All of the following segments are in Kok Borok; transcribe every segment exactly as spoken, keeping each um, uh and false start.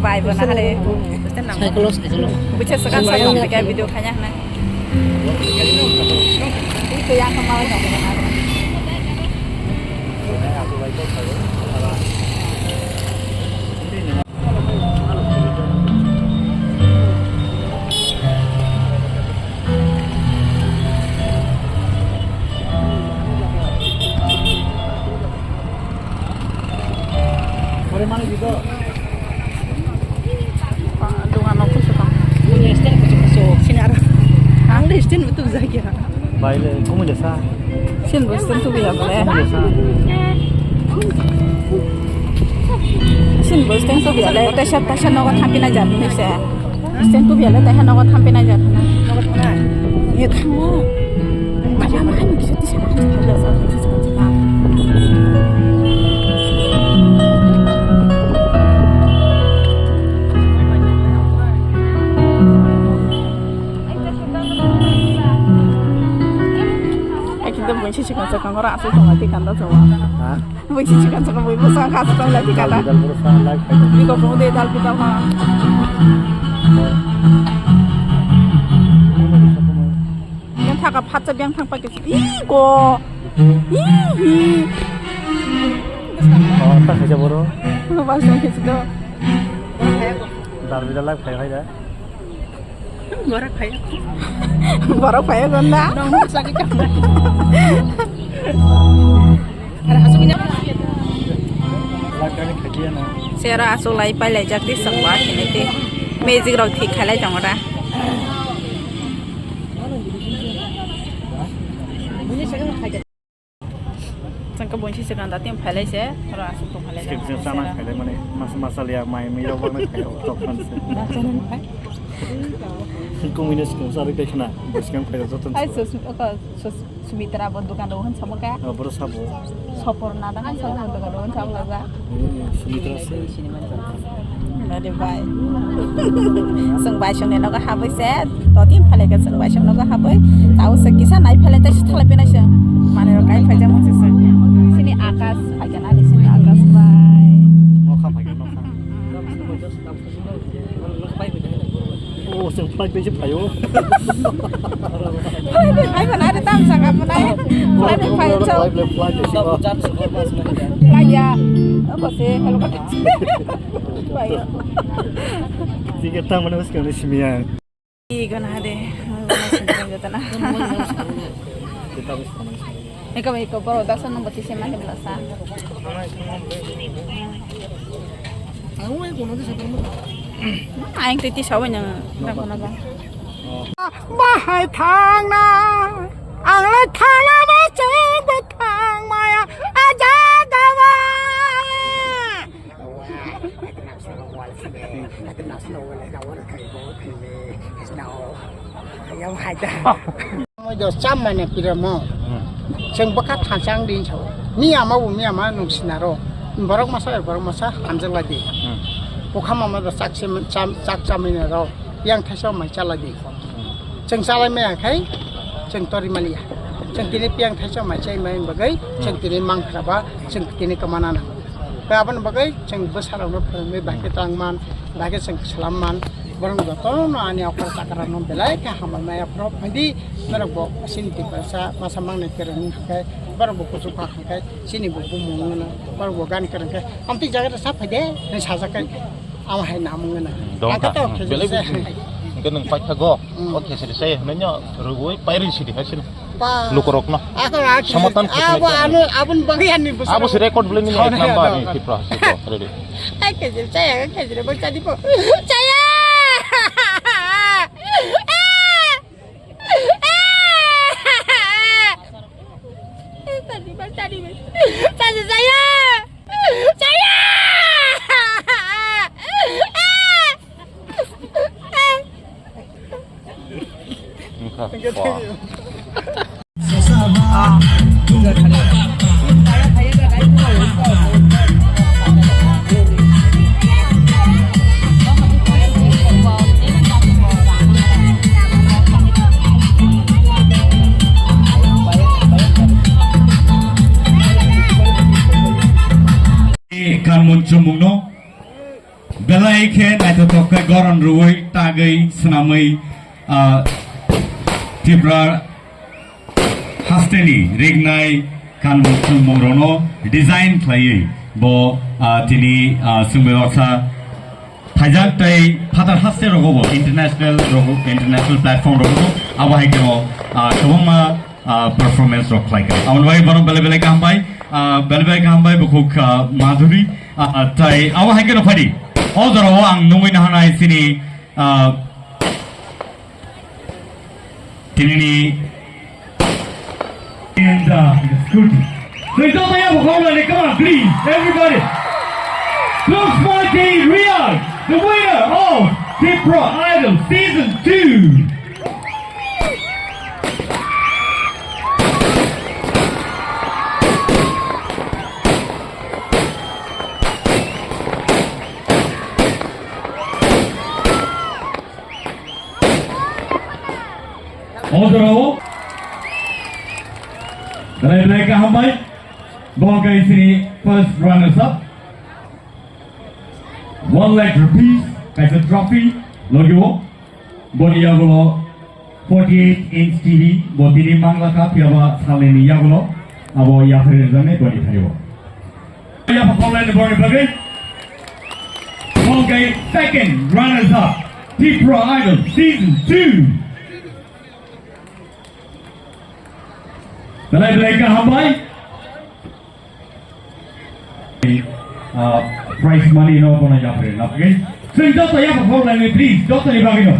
Bai bo nahare. Cycle o, cycle o. Bucha sakang sakang video khanya hna. Itu yang kemau dong. Dogan o kusu tong. Sini aro. Ang le stand betul jagya. Bai le, kumui le sa. Sini bo stand tu biya bole. Kumui le sa. Sini bo stand tu biya le. Tesa tesa nogo thampi na jat ni se. Stand tu biya le, tesa nogo thampi na jat na. Nogo thana. Ye thango. Mama, mama, ni kisa tisa na. Ekdom bunsi sikang sakang ora asuk tong lagi kanda jawa. Ha? Bunsi sikang sakang bui bosong khas tong lagi kanda. Dal boro sa live khai. Biko bung de dal bidal ha. Yang thaka phatsa biang thang pakai. Ih go. Ih hi. Oh, tak aja boro. Bas yang kecil tu. Dal bidal live khai khai da. Borok phai. Borok phai gonda. Nong sagi kam. Ara asuk nya. Sera asuk lai pai lai jak di sangwa kini ti. Magic rok thik khalai tongo da. Chwng khe buini se swkang da tei phailai se, oro aswk tong phailai. Script se chana khailai mani, mas-, masaliya mai mui rok baknai khaio, tok phan se. Kumui no swkang charwi tei khna, bwskang khaio joto ni. Ai swkang. Sus-, oko Sus-, Sumitra bo dukan rok hwn samo kha. Oh, boro sabo. Sopor na dang sabo dukan rok hwn samo kha. Hmm, Sumitra se. Are bai. Chwng bai songni nogo habwi se, toti phalai khe chwng bai song nogo habwi. Tao se kisa nai phalai tei se thalai phinai se. Mane rok kai phaijak mung se se. Sini Akash phaikha na, sini Akash bai. Nokha phaikha, nokha. Oh, chwng flight bai se phaio. Flight bai phaikha na, are tam saka phnai. Flight bai phai chok. Flight bai, flight bai se. Flight ya. Abo se helicopter. Ticket tang mane bwskang ni simi ang. Ih, gana de. Eko, eko, boro daksa nang bati se mani belasa. Ang titi sawi nang, nang kono ba. Bahai thangna, ang le thangna ba chwng bo thang maya, a jaga ba. Moi do cham mane piramo. Hmm. Chwng bwkha thansa ang din sao. Miya ma bo miya ma nung sinaro. Borok masa borok masa hamjak lai di. Hmm. Bwkha mama do chak sim-, cham, chak chamina ro. Yang thaisa mai chalai di. Hmm. Chwng chalai maya khai chwng tori maliya. Chwng tini piyang thaisa mai chai mai bagwi chwng tini mangkhra ba chwng tini kamana na. Khe aboni bagwi chwng bwsarokno phwrwngwi bahai khe tang man, bahai khe chwng salam man. Borok jotono ani okra chakra no belai khe hambai maya phano phaidi, norok bo chini Tiprasa masa mangnai kwrwng hwnkhe, borok bo kuchuk kha hwnkhe, chini bo bumung wngno, borok bo gan kwrwng khe, amtwi jaga rwsa phaide, hinwi sajak khe, amo hai namung wngno. Dong kha, belai buji. Hwnkhe nwng paithago, o khesri se hwnwi no rwgwi pairwi sidi hai sino. Lukurokno. Samatan khesri abo ano, aboni bagwi ani bwswk abo se record bwlai nini ek number ni Tripura hasteo, ready. Ai, khejir chaya, khejir bo chadi bo. Chaya! Chadi bo, chadi bo. Chadi chaya! Chaya! Wngkha. Kanmon chumungno. Khe naithothok khe goron rwui, tagwi, swnamwi, ah, Tripura hasteni rignai kanmung chwngmungrokno design khlaiwi bo, ah, tini, ah, chwngbai baksa phaijak tei phatar haste rogo bo international rogo, international platform rogo abo hai khe, ah, kwbangma, ah, performance rok khlai kha. Aboni bagwi bono belai belai kaham bai, ah, belai belai kaham bai bukhuk, ah, Madhuri, ah, tei abo hai khe no phadi. O jorao ang nungwi nahanai chini, ah, Tinini and, uh, the school team. So it's all about Holland. Come on, please, everybody. Close party Real, the winner of Tipra Idol Season two. O jorao belai belai kaham bai. Bo hwnkhe chini first runners up. One lakh rupees kaisa trophy logio. Boni yagulo forty-eight inch T V bo tini mangla kha, phiya ba salnini yagulo abo yaphari rijani boni thario. Yapha khorlaini borni bagwi. Hwnkhe second runners up, Tipra Idol Season two. Belai belai kaham bai. Ah, prize money no bono yaphari lapgwi. Chwng joto yapha khorlaini, please, jotoni bagwino.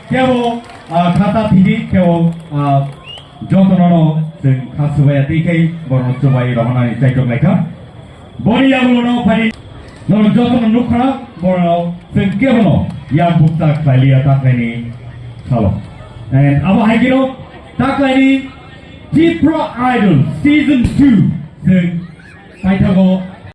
Kebo, ah, khata thidi, kebo, ah, jotono no chwng kha subaya twi khai borno chubai rohonani chaitok laikha. Boni yagulo no phani nono jotono nukha, borno chwng kebono yang bukta khlailiya taklaini salo. And abo hai kino taklaini Tipra Idol Season two chwng paithago.